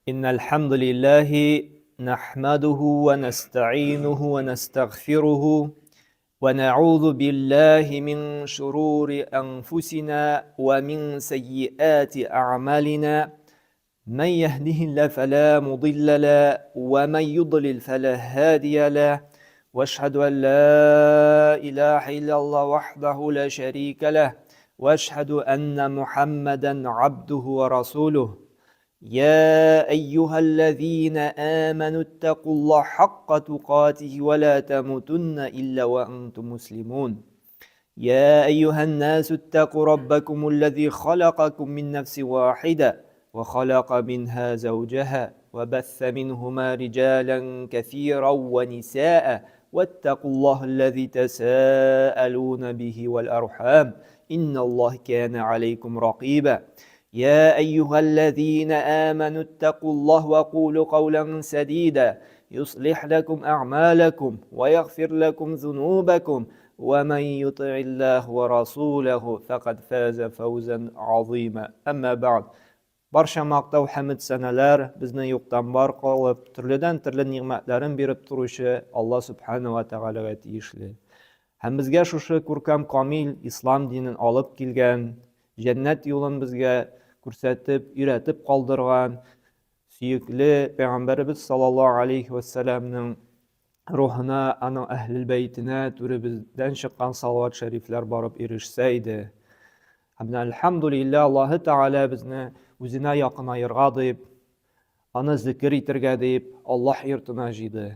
إن الحمد لله نحمده ونستعينه ونستغفره ونعوذ بالله من شرور أنفسنا ومن سيئات أعمالنا من يهده الله فلا مضل له ومن يضلل فلا هادي له واشهد أن لا إله إلا الله وحده لا شريك له واشهد أن محمدا عبده ورسوله يا أيها الذين آمنوا اتقوا الله حق تقاته ولا تموتن إلا وأنتم مسلمون يا أيها الناس اتقوا ربكم الذي خلقكم من نفس واحدة وخلق منها زوجها وبث منهما رجالا كثيرا ونساء واتقوا الله الذي تساءلون به والأرحام إن الله كان عليكم رقيبا يا أيها الذين آمنوا اتقوا الله وقولوا قولا سديدا يصلح لكم أعمالكم ويغفر لكم ذنوبكم ومن يطع الله ورسوله فقد فاز فوزا عظيما أما بعد Барча мактау хәмед сәнәләр безне юктан бар кылып, төрледән-төрле нигъмәтләрен биреп торучы Алла Сүбхәнәһү вә Тәгаләгә тиешле. Һәм безгә шушы күркәм камил ислам динен алып килгән, җәннәт юлын безгә күрсәтеп, өйрәтеп калдырган сөекле пәйгамбәребез саллаллаһу алейхи вәссәламның рухына, аның әһлел бәйтенә түребездән чыккан салават шәрифләр барып ирешсә иде. Һәм менә әлхәмдулилла Аллаһы Тәгалә безне үзенә якынаерга дип, аны зикер итергә дип Аллаһ йортына җыйды.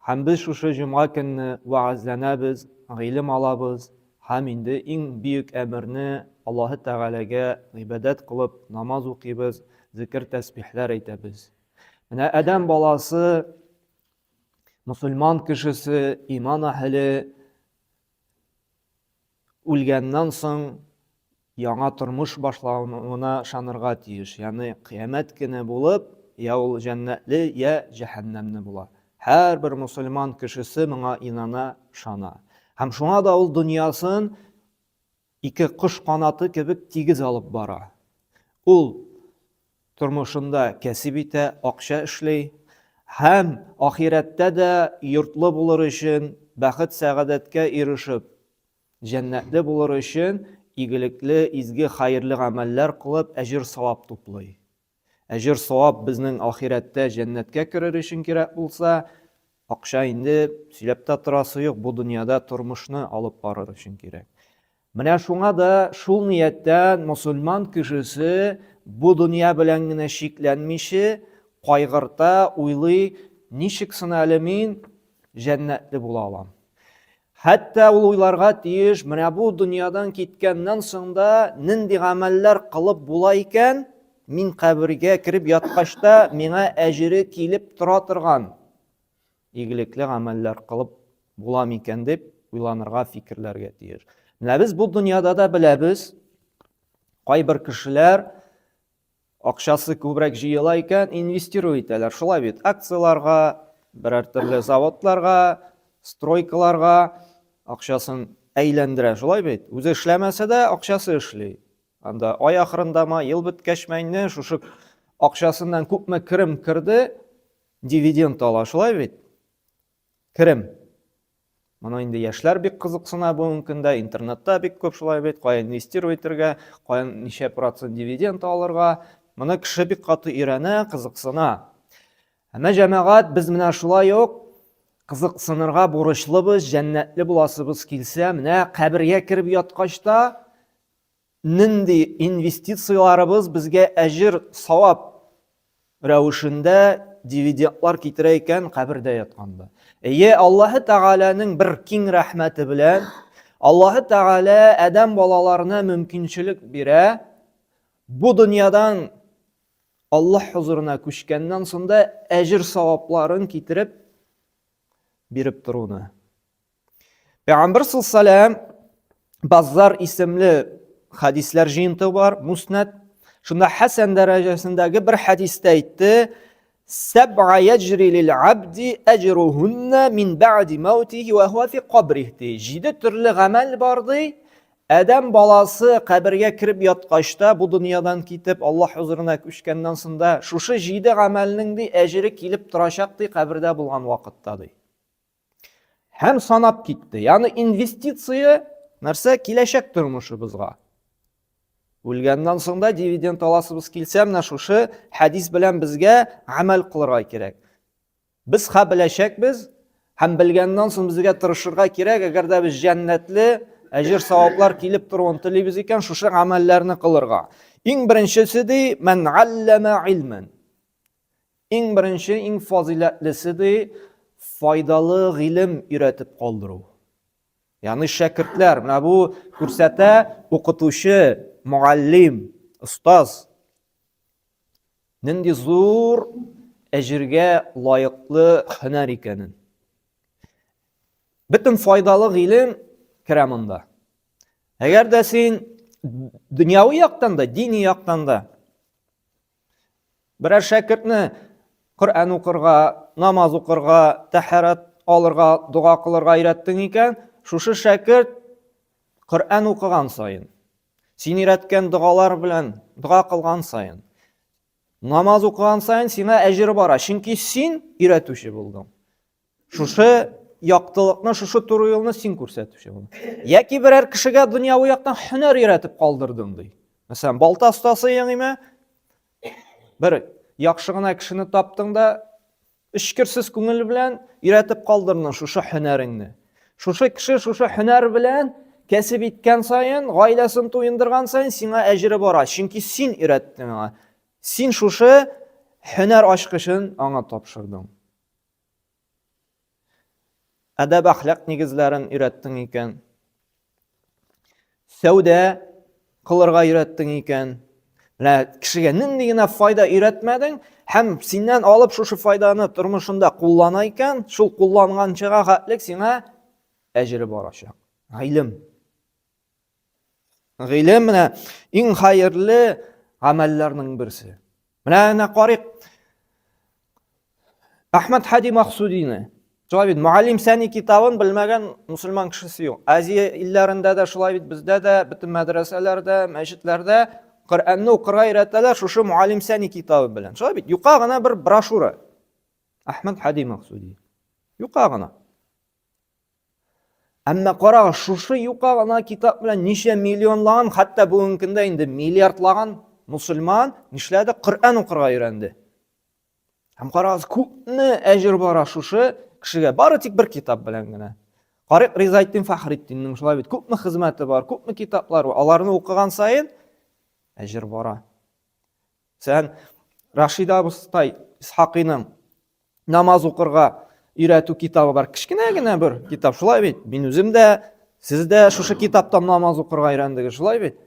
Һәм без шушы җомга көнне вәгазьләнәбез, гыйлем алабыз һәм инде иң бөек әмерне Аллаһы Тәгаләгә гыйбадәт кылып намаз укыйбыз, зикер тәсбихләр әйтәбез. Менә адәм баласы, мусульман кешесе, иман әһеле үлгәннән соң яңа тормыш башлануына ышанырга тиеш. Ягъни кыямәт көне булып, я ул җәннәтле, я җәһәннәмне була. Һәрбер мусульман кешесе моңа инана, ышана. Һәм шуңа да ул дөньясын ике кош канаты кебек тигез алып бара. Ул тормышында кәсеп итә, акча эшли һәм ахирәттә дә йортлы булыр өчен, бәхет-сәгадәткә ирешеп, җәннәтле булыр өчен игелекле, изге, хәерле гамәлләр кылып, әҗер-савап туплый. Әҗер-савап безнең ахирәттә җәннәткә керер өчен кирәк булса, акча инде сөйләп тә торасы юк, бу дөньяда тормышны алып барыр өчен кирәк. Менә шуңа да шул нияттән мосылман кешесе бу дөнья белән генә чикләнмичә, кайгырта, уйлый, ничек соң әле мин җәннәтле була алам? Хәтта ул уйларга тиеш, менә бу дөньядан киткәннән соң да нинди гамәлләр кылып була икән, мин кабергә кереп яткач та миңа әҗере килеп тора торган игелекле гамәлләр кылып була микән дип уйланырга, фикерләргә тиеш. Менә без бу дөньяда да беләбез, кайбер кешеләр Акчасы күбрәк җыела икән, инвестирую итәләр. Шулай бит, акцияларга, берәр төрле заводларга, стройкаларга акчасын әйләндерә. Шулай бит? Үзе эшләмәсә дә, акчасы эшли. Анда ай ахырындамы, ел беткәчме инде шушы акчасыннан күпме керем керде, дивиденд ала. Шулай бит? Керем. Моны инде яшьләр бик кызыксына бүгенге көндә, интернетта бик күп шулай бит, кая инвестировать итәргә, каян ничә процент дивиденд алырга. Моны кеше бик каты өйрәнә, кызыксына. Әмма җәмәгать без менә шулай ук кызыксынырга бурычлыбыз, җәннәтле буласыбыз килсә, менә кабергә кереп яткач та нинди инвестицияләребез безгә әҗер, савап рәвешендә дивидендлар китерә икән кабердә ятканда. Әйе, Аллаһы Тәгаләнең бер киң рәхмәте белән Аллаһы Тәгалә адәм балаларына мөмкинчелек бирә. Бу дөньядан Аллаһ хузурына күчкәннән соң да әҗер савапларын китереп биреп торуны. Пәйгамбер саллаллаху Баззар исемле хәдисләр җыентыгы бар, Муснад. Шунда хәсән дәрәҗәсендәге бер хәдистә әйтте: Сәб'a яҗри лил абди әҗрухунна мин бәъди маутихи ва хуа фи кабрих ди. Җиде төрле гамәл бар ди. Адәм баласы кабергә кереп яткач та, бу дөньядан китеп, Аллаһ хозурына күчкәннән соң да, шушы җиде гамәлнең ди әҗере килеп торачак ди кабердә булган вакытта ди. Һәм санап китте. Ягъни инвестиция нәрсә киләчәк тормышыбызга. Үлгәннән соң да дивиденд аласыбыз килсә, менә шушы хәдис белән безгә гамәл кылырга кирәк. Без ха беләчәкбез һәм белгәннән соң безгә тырышырга кирәк, әгәр дә без җәннәтле әҗер саваплар килеп торуын телибез икән, шушы гамәлләрне кылырга. Иң беренчесе ди, мән аллама илмен. Иң беренче, иң фазыйләтлесе ди, файдалы гыйлем өйрәтеп калдыру. Ягъни шәкертләр, менә бу күрсәтә укытучы, муаллим, остаз. Нинди зур әҗергә лаеклы һөнәр икәнен. Бөтен файдалы гыйлем керә монда. Әгәр дә син дөньяви яктан да, дини яктан да берәр шәкертне Коръән укырга, намаз укырга, тәһарәт алырга, дога кылырга өйрәттең икән, шушы шәкерт Коръән укыган саен, Син өйрәткән догалар белән дога кылган саен, намаз укыган саен сиңа әҗер бара, чөнки син өйрәтүче булдың. Шушы яктылыкны, шушы туры юлны син күрсәтүче булдың. Яки берәр кешегә дөньяви яктан һөнәр өйрәтеп калдырдың ди. Мәсәлән, балта остасы яңиме? Бер яхшы гына кешене таптың да, Эчкерсез күңел белән өйрәтеп калдырдың шушы һөнәреңне. Шушы кеше шушы һөнәр белән кәсеп иткән саен, гаиләсен туендырган саен сиңа әҗере бара. Чөнки син өйрәттең аңа. Син шушы һөнәр ачкычын аңа тапшырдың. Әдәп әхлак нигезләрен өйрәттең икән, сәүдә кылырга өйрәттең икән, менә кешегә нинди генә файда өйрәтмәдең, һәм синнән алып шушы файданы тормышында куллана икән, шул кулланганчыга хәтлек сиңа әҗере барачак. Гыйлем. Гыйлем менә иң хәерле гамәлләрнең берсе. Менә әнә карыйк. Әхмәд Хади Махсудины. Шулай бит, Муаллим Сәни китабын белмәгән мусульман кешесе юк. Азия илләрендә дә шулай бит, бездә дә, бөтен мәдрәсәләрдә, мәчетләрдә Коръәнне укырга өйрәтәләр шушы Муаллим Сәни китабы белән. Шулай бит, юка гына бер брошюра. Әхмәд Хади Махсуди. Юка гына. Әмма карагыз, шушы юка гына китап белән ничә миллионлаган, хәтта бүгенге көндә инде миллиардлаган мусульман нишләде? Коръән укырга өйрәнде. Һәм карагыз, күпме әҗер бара шушы кешегә, бары тик бер китап белән генә. Карыйк Ризаэтдин Фәхретдиннең шулай бит, күпме хезмәте бар, күпме китаплар бар. Аларны укыган саен әҗер бара. Сән Рашида абыстай Исхакыйның намаз укырга өйрәтү китабы бар. Кечкенә генә бер китап, шулай бит? Мин үзем дә, сез дә шушы китаптан намаз укырга өйрәндегез, шулай бит?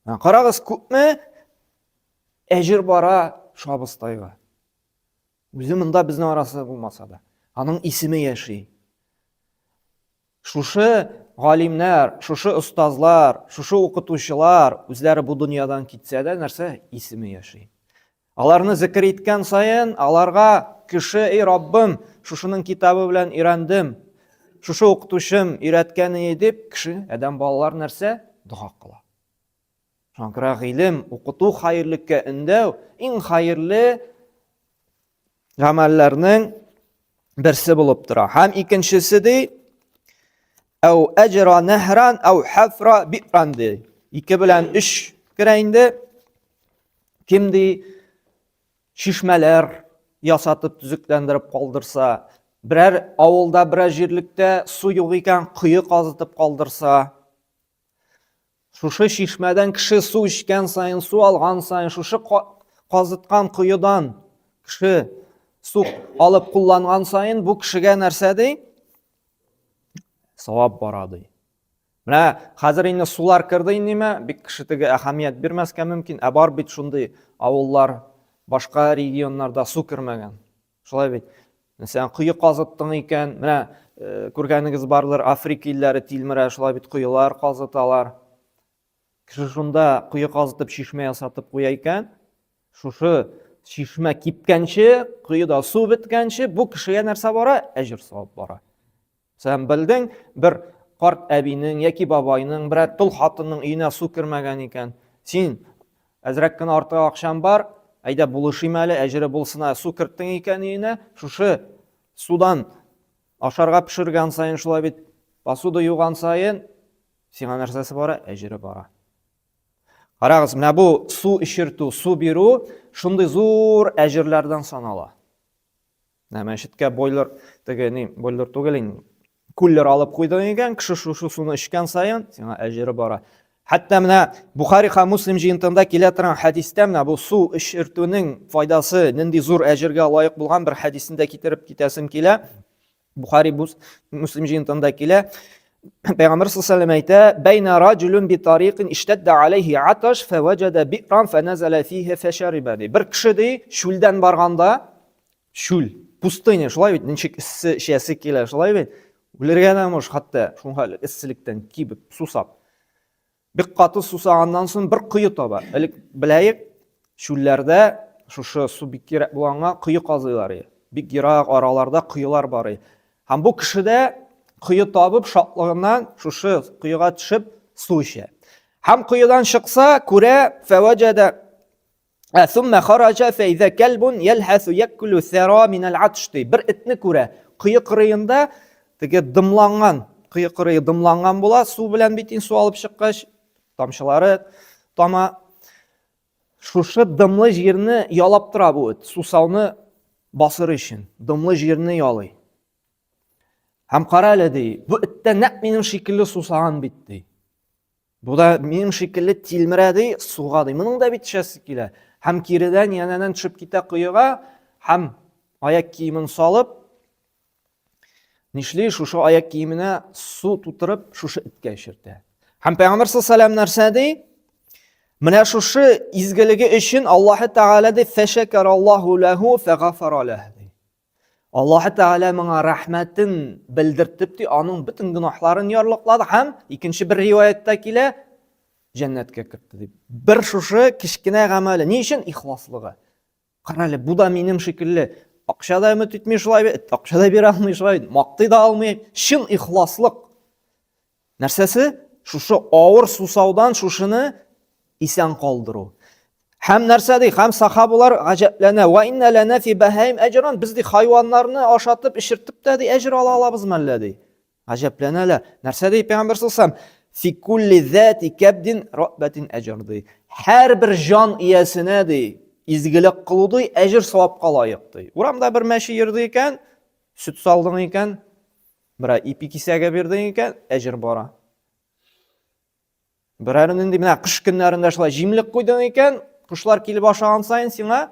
Карагыз, күпме әҗер бара шу абыстайга. Үзе монда безнең арасында булмаса да, аның исеме яши. Шушы галимнәр, шушы остазлар, шушы укытучылар үзләре бу дөньядан китсә дә, нәрсә исеме яши. Аларны зикер иткән саен, аларга кеше, эй Раббым, шушының китабы белән өйрәндем, шушы укытучым өйрәткән иде дип, кеше, адәм балалар нәрсә? Дога кыла. Шуңа күрә гыйлем, укыту хәерлеккә өндәү иң хәерле гамәлләрнең берсе булып тора. Һәм икенчесе ди, әу әҗра нәһран, әу хафра би'ран ди. Ике белән өч керә инде. Кем ди, чишмәләр ясатып төзекләндереп калдырса, берәр авылда, берәр җирлектә су юк икән, кое казытып калдырса, Шушы чишмәдән кеше су эчкән саен, су алган саен, шушы казыткан коедан кеше су алып кулланган саен, бу кешегә нәрсә ди? Савап бара ди. Менә хәзер инде сулар керде инде, бик кеше теге әһәмият бирмәскә мөмкин. Ә бар бит шундый авыллар, башка регионнарда су кермәгән. Шулай бит. Мәсәлән, кое казыттың икән, менә э, күргәнегез бардыр, Африка илләре тилмерә, шулай бит коелар казыталар. Кеше шунда кое казытып чишмә ясатып куя икән, шушы чишмә кипкәнче, коеда су беткәнче, бу кешегә нәрсә бара? Әҗер савап бара. Сән белдең, бер карт әбинең яки бабайның, берәр тол хатынның өенә су кермәгән икән. Син әзрәк кенә артык акчаң бар, әйдә булышыйм әле, әҗере булсын, су керттең икән өенә, шушы судан ашарга пешергән саен шулай бит, посуда юган саен сиңа нәрсәсе бара? Әҗере бара. Карагыз, менә бу су эчертү, су бирү шундый зур әҗерләрдән санала. Менә мәчеткә бойлер, теге ни, бойлер түгел инде. Куллер алып куйдың икән, кеше шушы суны эчкән саен сиңа әҗере бара. Хәтта менә Бухари һәм Муслим җыентында килә торган хәдистә менә бу су эчертүнең файдасы нинди зур әҗергә лаек булган бер хәдисен дә китереп китәсем килә. Бухари Муслим җыентында килә. Пәйгамбер саллаллаху алейһи әйтә: "Бәйнә раҗулун би тариқин иштадда алейһи аташ фаваҗада би'ран фаназала фиһи фашариба". Бер кеше ди, чүлдән барганда, чүл, пустыня, шулай бит, ничек эссе эчәсе килә, шулай бит? Үлергә дә мож, хәтта шуңа эсселектән кибеп, сусап. Бик каты сусаганнан соң бер кое таба. Элек беләек, чүлләрдә шушы су бик кирәк булганга кое казыйлар иде. Бик ерак араларда коелар бар иде. Һәм бу кеше дә кое табып, шатлыгыннан шушы коега төшеп су эчә. Һәм коедан чыкса, күрә, фәвәҗәдә Ә сумма хараҗа фәйзә кәлбун ялхасу якулу сара минәл атш ди. Бер этне күрә. Кое кырыенда теге дымланган, кое кырые дымланган була, су белән бит инде су алып чыккач, тамчылары тама. Шушы дымлы җирне ялап тора бу эт, сусауны басыр өчен. Дымлы җирне ялый. Һәм кара әле ди, бу эт тә нәкъ минем шикелле сусаган бит ди. Бу да минем шикелле тилмерә ди, суга ди. Моның да бит эчәсе килә. Һәм киредән янәдән төшеп китә коега һәм аяк киемен салып, нишли, шушы аяк киеменә су тутырып, шушы эткә эчертә. Һәм Пәйгамбер саллаллаху алейһи нәрсә ди? Менә шушы изгелеге өчен Аллаһы Тәгалә ди, фәшәкәраллаһу ләһу фәгафара ләһ ди. Аллаһы Тәгалә моңа рәхмәтен белдертеп ди, аның бөтен гөнаһларын ярлыклады һәм икенче бер риваятьтә килә, җәннәткә кертте дип. Бер шушы кечкенә гамәле. Ни өчен? Ихласлыгы. Кара әле, бу да минем шикелле акча да өмет итми шулай бит, акча да бирә алмый шулай бит, мактый да алмый. Чын ихласлык. Нәрсәсе? Шушы авыр сусаудан шушыны исән калдыру. Һәм нәрсә ди? Һәм сахабалар гаҗәпләнә. Ва инна лана фи баһаим әҗран. Без ди хайваннарны ашатып, эчертеп тә ди әҗер ала алабыз мәллә ди. Гаҗәпләнәләр. Нәрсә ди пәйгамбәр саллаллаху Фи кулли зати кабдин раббатин әҗр ди. Һәрбер җан иясенә ди изгелек кылу ди әҗер савапка лаек ди. Урамда бер мәче йөрде икән, сөт салдың икән, Берәр ипи кисәге бирдең икән, әҗер бара. Берәр нинди менә кыш көннәрендә шулай җимлек куйдың икән, кошлар килеп ашаган саен сиңа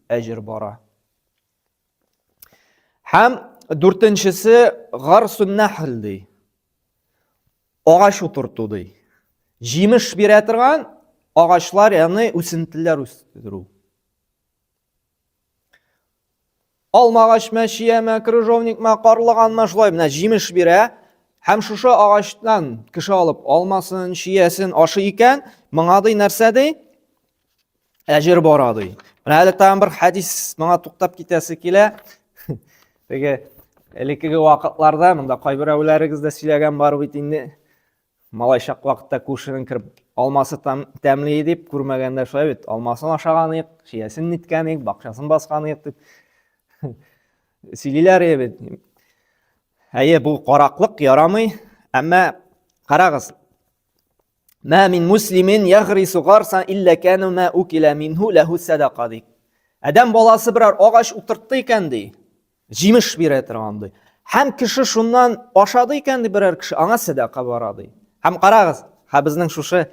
әҗер бара. Һәм дүртенчесе гарсун нәхл ди. Агач утырту ди. Җимеш бирә торган агачлар, ягъни үсентеләр үстерү. Алма агачмы, чияме, крыжовникмы, карлыганмы, шулай менә җимеш бирә. Һәм шушы агачтан кеше алып алмасын, чиясен ашый икән, моңа ди нәрсә ди? Әҗер бара ди. Менә әле тагын бер хәдис моңа туктап китәсе килә. Теге элеккеге вакытларда монда кайберәүләрегез дә сөйләгән бар бит инде. Малай чак вакытта күршенең кереп алмасы там тәмле дип күрмәгәндә шулай бит алмасын ашаган идек, чиясен ниткән идек, бакчасын баскан идек дип сөйлиләр иде бит. Әйе, бу караклык ярамый, әмма карагыз. Ма мин муслимин ягрису гарсан илля кану ма укила минху лаху садака ди. Адәм баласы берәр агач утыртты икән ди. Җимеш бирә торган ди. Һәм кеше шуннан ашады икән ди берәр кеше, аңа сәдака бара ди. Һәм карагыз, һә безнең шушы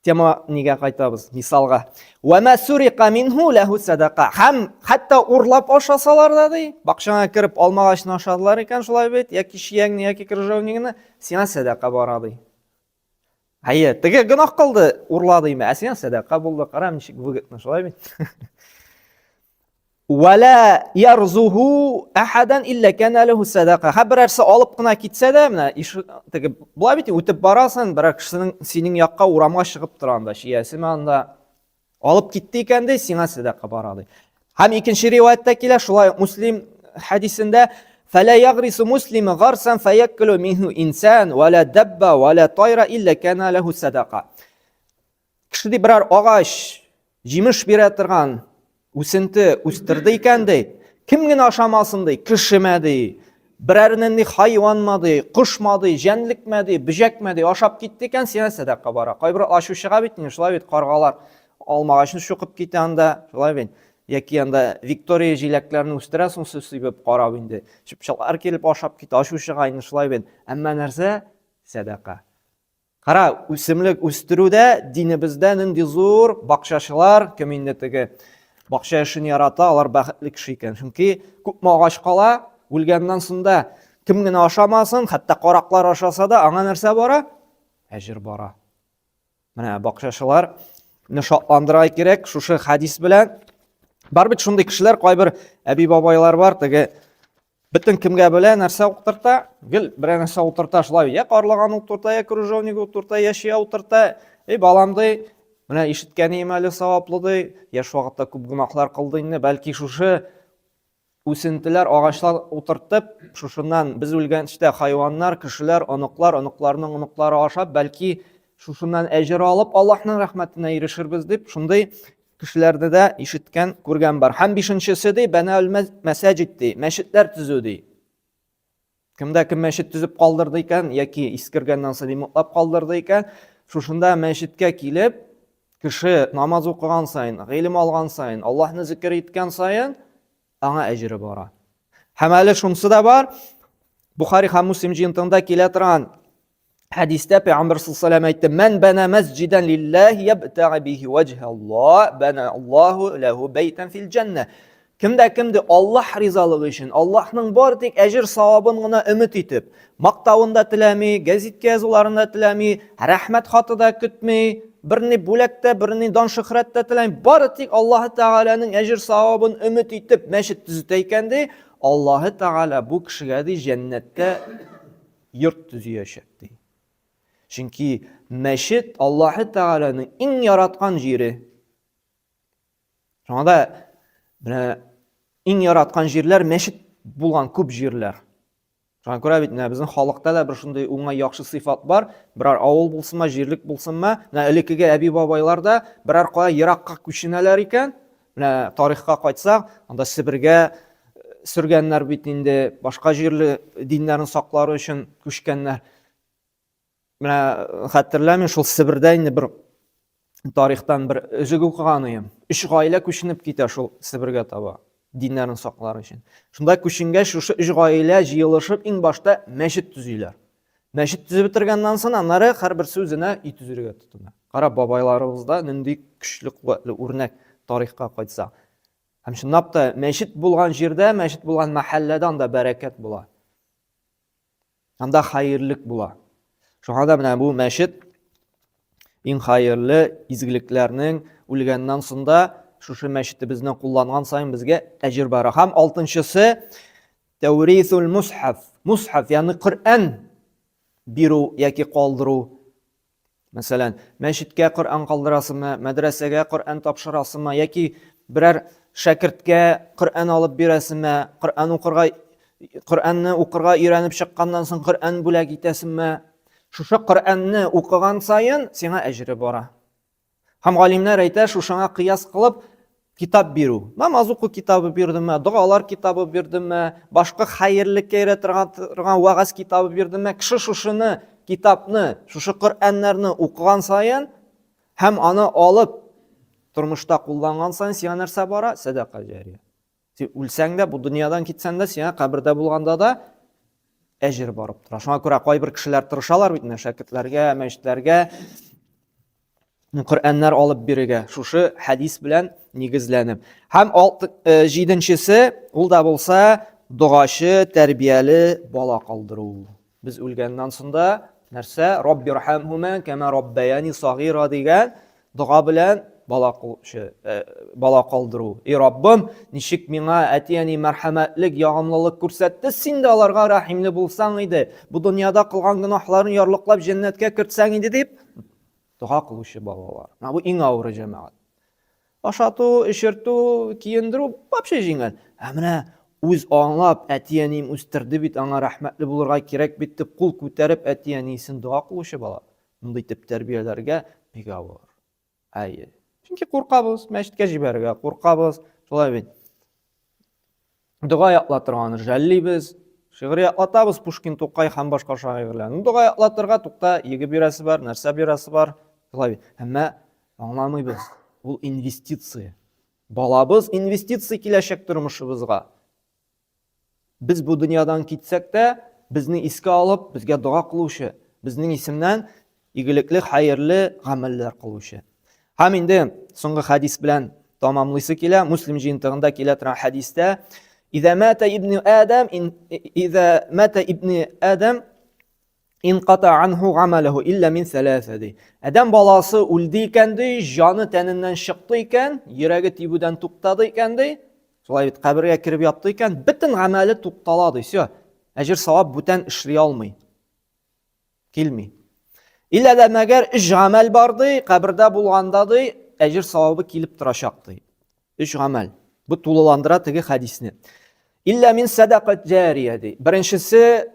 тема нигә кайтабыз, мисалга. Ва ма сурика минху лаху садака. Һәм хәтта урлап ашасалар да ди, бакчаңа кереп алмагачны ашадылар икән шулай бит, яки чияңне, яки крыжовнигны, сиңа сәдака бара ди. Әйе, теге гөнаһ кылды, урлады име, ә сиңа сәдака булды, кара ничек выгодно, шулай бит? Вәлә ярзуху ахадан илля кана лаху садака. Һәр берәрсе алып кына китсә дә, менә теге була бит, үтеп барасың, берәр кешенең синең якка урамга чыгып тора анда, чиясеме анда. Алып китте икән ди, сиңа сәдака бара ди. Һәм икенче риваятьтә килә, шулай ук Муслим хәдисендә. Фәлә ягрису муслима гарсан фаяккулу минху инсан вала дабба вала тайра илля кана лаху садака. Кеше ди берәр агач, җимеш бирә торган үсенте үстерде икән ди, кем генә ашамасын ди, кешемә ди, берәр нинди хайванма ди, кошма ди, җәнлекмә ди, бөҗәкмә ди, ашап китте икән, сиңа сәдака бара. Кайбер ачу чыга бит инде, шулай бит, каргалар алмагачны чукып китә анда, шулай бит. Яки анда Виктория җиләкләрен үстерәсең, су сибеп карап инде. Чыпчыклар килеп ашап китә, ачу чыга инде, шулай бит. Әмма нәрсә? Сәдака. Кара, үсемлек үстерүдә динебездә нинди зур бакчачылар, кем инде теге бакча эшен ярата, алар бәхетле кеше икән. Чөнки күпме агач кала, үлгәннән соң да кем генә ашамасын, хәтта караклар ашаса да, аңа нәрсә бара? Әҗер бара. Менә бакчачылар шатландыра кирәк шушы хәдис белән. Бар бит шундый кешеләр, кайбер әби-бабайлар бар, теге Бөтен кемгә белә нәрсә утырта, гел берәр нәрсә утырта шулай. Я карлыган утырта, я крыжовник утырта, я чия утырта. Эй, балам ди, менә ишеткәнем әле саваплы ди, яшь вакытта күп гөнаһлар кылды инде, бәлки шушы үсентеләр, агачлар утыртып, шушыннан без үлгәнчә дә хайваннар, кешеләр, оныклар, оныкларның оныклары ашап, бәлки шушыннан әҗер алып, Аллаһның рәхмәтенә ирешербез дип, шундый Кешеләрне дә ишеткән, күргән бар. Һәм бишенчесе ди, бәнәүл мәсәҗид ди, мәчетләр төзү ди. Кемдә кем мәчет төзеп калдырды икән, яки искергәннән соң ремонтлап калдырды икән, шушында мәчеткә килеп, кеше намаз укыган саен, гыйлем алган саен, Аллаһны зикер иткән саен, аңа әҗере бара. Һәм әле шунысы да бар, Бухари һәм Муслим җыентыгында килә торган Хәдистә Пәйгамбер саллаллаху әйтте: "Ман бана масҗидан лиллаһи ябтагы бихи ваҗһа Аллаһ, бана Аллаһу лаху байтан фил җанна." Кемдә кемде Аллаһ ризалыгы өчен, Аллаһның бар тик әҗер савабын гына өмет итеп, мактавын да теләми, гәзиткә язуларын да теләми, рәхмәт хаты да көтми, берни бүләк тә, берни дан шөһрәт тә теләми, бары тик Аллаһы Тәгаләнең әҗер савабын өмет итеп мәчет төзетә икән ди, Аллаһы Тәгалә бу кешегә ди җәннәттә йорт төзиячәк ди. Чөнки мәчет Аллаһы Тәгаләнең иң яраткан җире. Шуңа да менә иң яраткан җирләр мәчет булган күп җирләр. Шуңа күрә бит менә безнең халыкта да бер шундый уңай яхшы сыйфат бар. Берәр авыл булсынмы, җирлек булсынмы, менә элеккеге әби-бабайлар да берәр кая еракка күченәләр икән, Менә тарихка кайтсак, анда Себергә сөргәннәр бит инде, башка җирле диннәрен саклар өчен күчкәннәр. Менә хәтерләмим, шул Себердә инде бер тарихтан бер өзек укыган идем. Өч гаилә күченеп китә шул Себергә таба, диннәрен саклар өчен. Шунда күченгәч, шушы өч гаилә җыелышып, иң башта мәчет төзиләр. Мәчет төзеп бетергәннән соң, аннары һәрберсе үзенә өй төзергә тотына. Кара, бабайларыбызда нинди көчле, куәтле үрнәк тарихка кайтса. Һәм чынлап та мәчет булган җирдә, мәчет булган мәхәлләдә анда бәрәкәт була. Анда хәерлек була. Шуңа да менә бу мәчет иң хәерле изгелекләрнең үлгәннән соң да шушы мәчетебезне кулланган саен безгә әҗер бара. Һәм алтынчысы Тәүрисул мусхаф. Мусхаф, ягъни Коръән бирү яки калдыру. Мәсәлән, мәчеткә Коръән калдырасыңмы, мәдрәсәгә Коръән тапшырасыңмы яки берәр шәкерткә Коръән алып бирәсеңме, Коръән укырга Коръәнне укырга өйрәнеп чыкканнан соң Коръән бүләк итәсеңме? Шушы Коръәнне укыган саен сиңа әҗере бара. Һәм галимнәр әйтә, шушыңа кыяс кылып, китап бирү. Намаз уку китабы бирдеме, догалар китабы бирдеме, башка хәерлеккә өйрәтә торган вәгазь китабы бирдеме, кеше шушыны, китапны, шушы Коръәннәрне укыган саен һәм аны алып тормышта кулланган саен сиңа нәрсә бара? Сәдака җария. Син үлсәң дә, бу дөньядан китсәң дә, сиңа кабердә булганда да әҗер барып тора. Шуңа күрә кайбер кешеләр тырышалар бит менә шәкертләргә, мәчетләргә Коръәннәр алып бирергә, шушы хәдис белән нигезләнеп. Һәм җиденчесе, ул да булса, догачы, тәрбияле бала калдыру. Без үлгәннән соң да нәрсә? Раббирхамһума кама раббаяни сагира дигән дога белән бала кылучы, э, бала калдыру. И Раббым, ничек миңа әти-әни мәрхәмәтлек, ягымлылык күрсәтте, син дә аларга рәхимле булсаң иде. Бу дөньяда кылган гөнаһларын ярлыклап җәннәткә кертсәң иде дип дога кылучы балалар. Менә бу иң авыры җәмәгать. Ашату, эчертү, киендерү вообще җиңел. Ә менә үз аңлап, әти-әнием үстерде бит, аңа рәхмәтле булырга кирәк бит дип кул күтәреп әти-әнисен дога кылучы бала. Мондый итеп тәрбияләргә бик авыр. Әйе. Чөнки куркабыз, мәчеткә җибәрергә куркабыз. Шулай бит. Дога ятлатырга аны жәллибез. Шигырь ятлатабыз Пушкин, Тукай һәм башка шагыйрьләрне. Дога ятлатырга тукта, егы бирәсе бар, нәрсә бирәсе бар. Шулай бит. Әмма аңламыйбыз. Ул инвестиция. Балабыз инвестиция киләчәк тормышыбызга. Без бу дөньядан китсәк тә, безне искә алып, безгә дога кылучы, безнең исемнән игелекле, хәерле гамәлләр кылучы. Һәм инде соңгы хәдис белән тамамлыйсы килә. Муслим җыентыгында килә торган хәдистә, "Иза мата ибн Адам, иза мата ибн Адам инката анху гамалаху илля мин сәләсә ди. Адәм баласы үлде икән ди, җаны тәненнән чыкты икән, йөрәге тибүдән туктады икән ди. Шулай бит кабергә кереп ятты икән, бөтен гамәле туктала ди. Все. Әҗер савап бүтән эшли алмый. Килми. Илля дә мәгәр өч гамәл бар ди, кабердә булганда ди, әҗер савабы килеп торачак ди. Өч гамәл. Бу тулыландыра теге хәдисне. Илля мин сәдакат җария ди. Беренчесе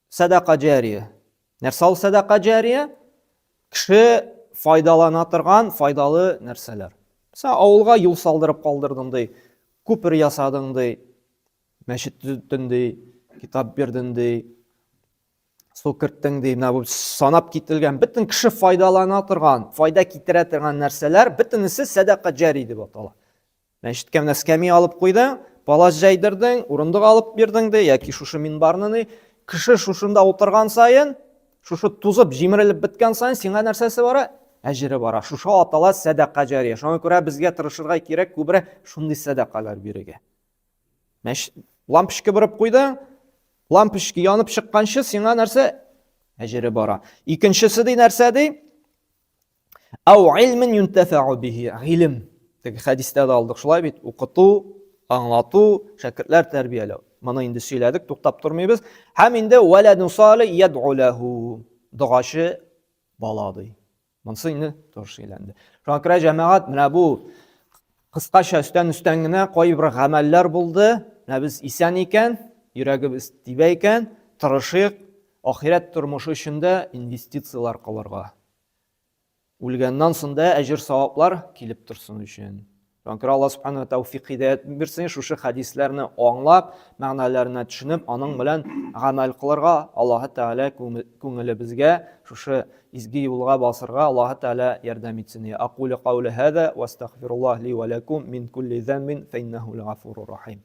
Сәдака җария. Нәрсә ул сәдака җария? Кеше файдалана торган файдалы нәрсәләр. Мәсәлән, авылга юл салдырып калдырдың ди, күпер ясадың ди, мәчет төзеттең ди, китап бирдең ди, су керттең ди. Менә бу санап кителгән бөтен кеше файдалана торган, файда китерә торган нәрсәләр бөтенесе сәдака җари дип атала. Мәчеткә менә скәмия алып куйдың, палас җәйдердең, урындык алып бирдең ди, яки шушы минбарны ни, кеше шушында утырган саен, шушы тузып, җимерелеп беткән саен сиңа нәрсәсе бара? Әҗере бара. Шушы атала сәдака җария. Шуңа күрә безгә тырышырга кирәк күбрәк шундый сәдакалар бирергә. Мәч лампочка борып куйдың, лампочка янып чыкканчы сиңа нәрсә? Әҗере бара. Икенчесе ди нәрсә ди? Ау илмен юнтәфәу бихи, гыйлем. Теге хәдистә дә алдык шулай бит, укыту, аңлату, шәкертләр тәрбияләү. Моны инде сөйләдек, туктап тормыйбыз. Һәм инде вәләдун салих яд'у ләһу. Догачы бала ди. Монысы инде тоже сөйләнде. Шуңа күрә җәмәгать менә бу кыскача өстән-өстән генә кайбер гамәлләр булды. Менә без исән икән, йөрәгебез тибә икән, тырышыйк ахирәт тормышы өчен дә инвестицияләр кылырга. Үлгәннән соң да әҗер-саваплар килеп торсын өчен. Шуңа күрә Алла Субхану тәүфик һидәят бирсен, шушы хәдисләрне аңлап, мәгънәләренә төшенеп, аның белән гамәл кылырга Аллаһы Тәгалә күңелебезгә шушы изге юлга басырга Аллаһы Тәгалә ярдәм итсен. Акулю каули һаза ва астагфируллаһ ли ва лакум мин кулли замбин фа иннаху гафурур рахим.